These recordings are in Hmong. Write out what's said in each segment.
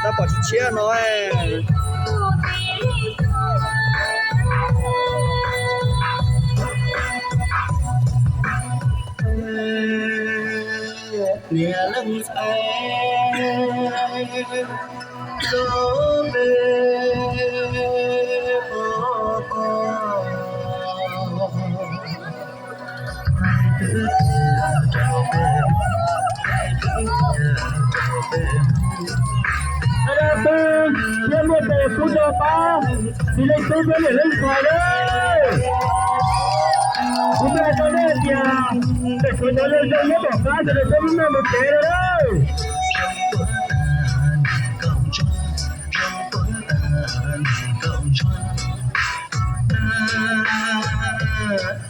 Tab pom tsis tshiab no. Niam leej ntxhais, koj me pog pog. Hais tias tub thiab muaj tes pub rau pab, txiv leej tub thiab niam leej ntxhais na. Kuv thiaj hais rau nej hais tias, tes suav cov zoo zoo nyob tom qab ces lawv thiaj muaj noj mus tsev lawm na.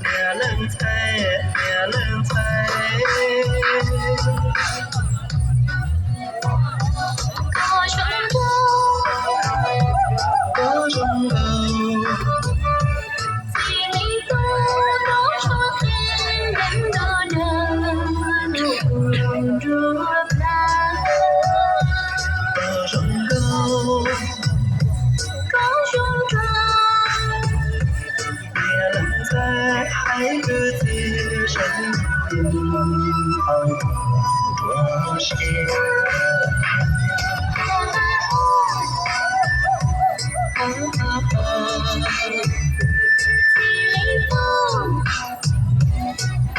Niam leej ntxhais, niam leej ntxhais, koj zoo nkauj, koj zoo nkauj. Txiv leej tub, koj zoo nkauj, koj zoo nkauj. Niam leej ntxhais, hais kwv txiv zoo, hais rua siab.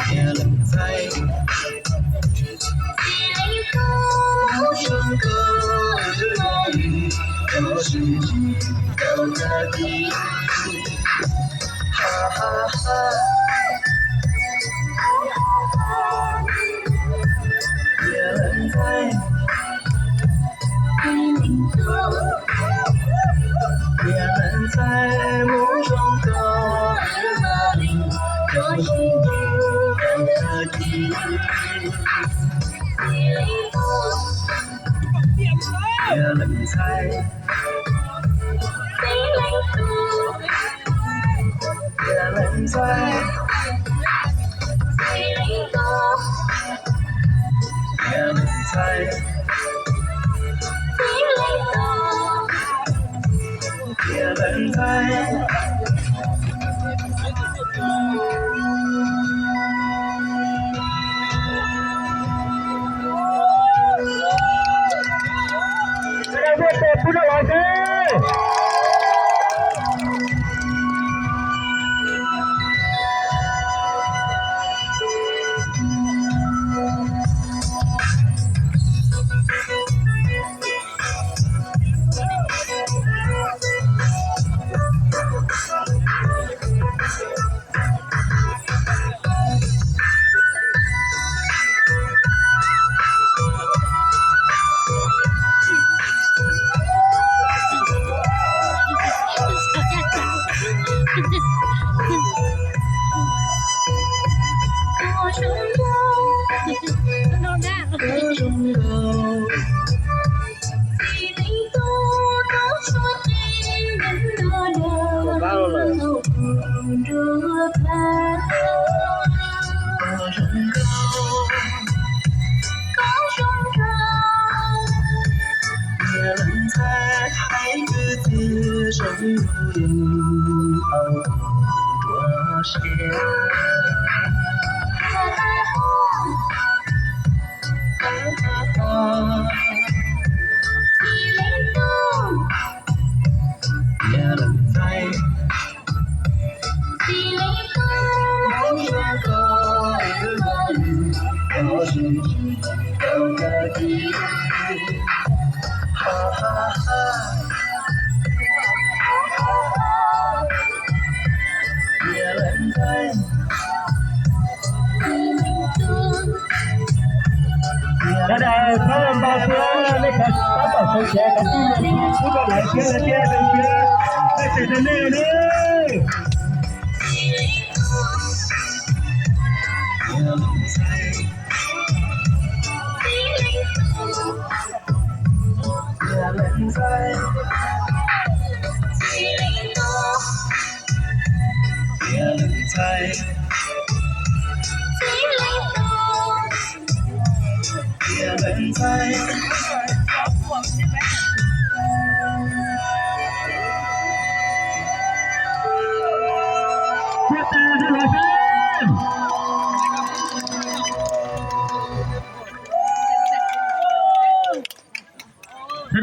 Niam leej ntxhais, txiv leej tub, koj zoo nkauj, koj zoo nkauj tag kis. Ha ha ha. Niam leej ntxhais, niam leej ntxhais, mus zoo nkauj, koj zoo nkauj tag kis. Niam leej ntxhais, txiv leej tub, niam leej ntxhais, txiv leej tub, niam leej ntxhais, txiv leej tub, niam leej ntxhais. Sawv daws txhob npau suav, nej tab tom sawv tsev, kav tsij mus pub rau lawv thiab, lawv thiaj zoo siab. Tsis nej ne. Ntxhais,